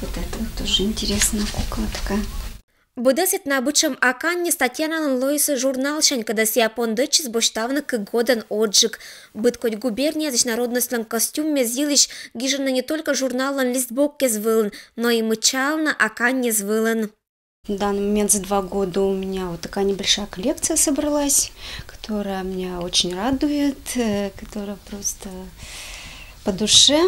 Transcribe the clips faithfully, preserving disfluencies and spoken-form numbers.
Вот это вот тоже интересная кукла такая. Быдэсэз на быдчем аканьез Татьяналэн лоиз журналсянь, кодъясэ пондэтчиз босьтавны кык годан озьы ик. Быд кодь губернияысь народностьлэн костюммес йылысь гижаны не только журналлэн листбокез вылын, но и мычалны аканьез вылын. В данный момент за два года у меня вот такая небольшая коллекция собралась, которая меня очень радует, э, которая просто по душе.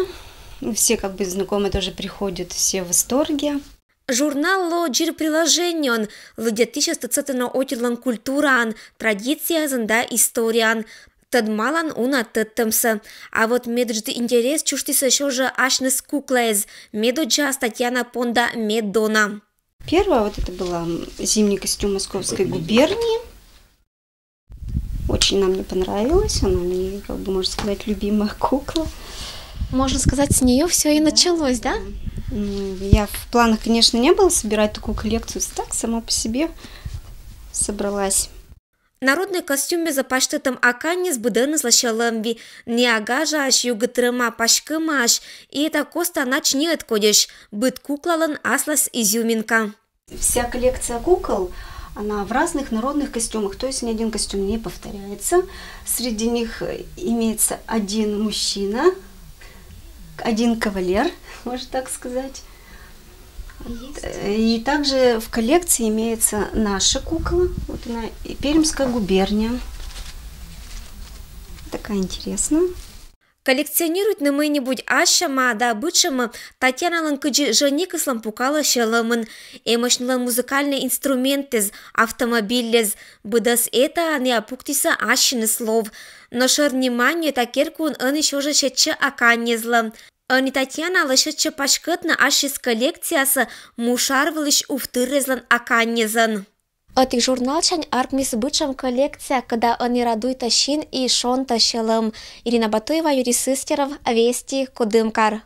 Все как бы знакомые тоже приходят, все в восторге. Журнал лоэ ӟир приложениен, лыдъяськисьёс тыдсэтэно отирлэн культураен, традицияен да историен. Тӧдмалан уна тӧдтэмсэ. А вот мед ыджыд интерес чужтӥз ещё же асьныс куклаез. Медодза Татьяна понда меддона. Первая вот это была, м, зимний костюм Московской губернии. Очень она мне понравилась, она мне, как бы, можно сказать, любимая кукла. Можно сказать, с нее все и началось, да? Ну, я в планах, конечно, не было собирать такую коллекцию, так, само по себе собралась. Народной костюммес пасьтытэм аканьез быдэнызлэсь лымви, ни агажаась, югыт рема, паськымаась, и это костан ач ни ӧткодесь, быд куклалэн аслаз изюминка. Вся коллекция кукол, она в разных народных костюмах, то есть ни один костюм не повторяется. Среди них, э, имеется один мужчина, один кавалер, можно так сказать. Есть. Э, и также в коллекции имеется наша кукла, вот она, и Пермская губерния. Такая интересная. Коллекционируйтны мыйнибудь ас сяма да быдсяма Татьяналэн кыдзи жени кыслэн пукалэ сьӧлэмын. Эмесь нылэн музыкальной инструментэз, автомобильез. Быдэс это ӧнія пуктӥсэ ассиныс лов. Но шер внимание та керкуын ӧні ещё же сетче аканьезлы. Ӧні Татьяналы сетче паськытны ассьыс коллекциясэ мушар вылысь увтырезлэн аканьезэн. Ӧтик журналсянь армиз быдсям коллекция, кыдэ ӧні радуйтэ син и шонтэ сьӧлэм. Ирина Батуева, Юрий Сыстеров, Вести, Кудымкар.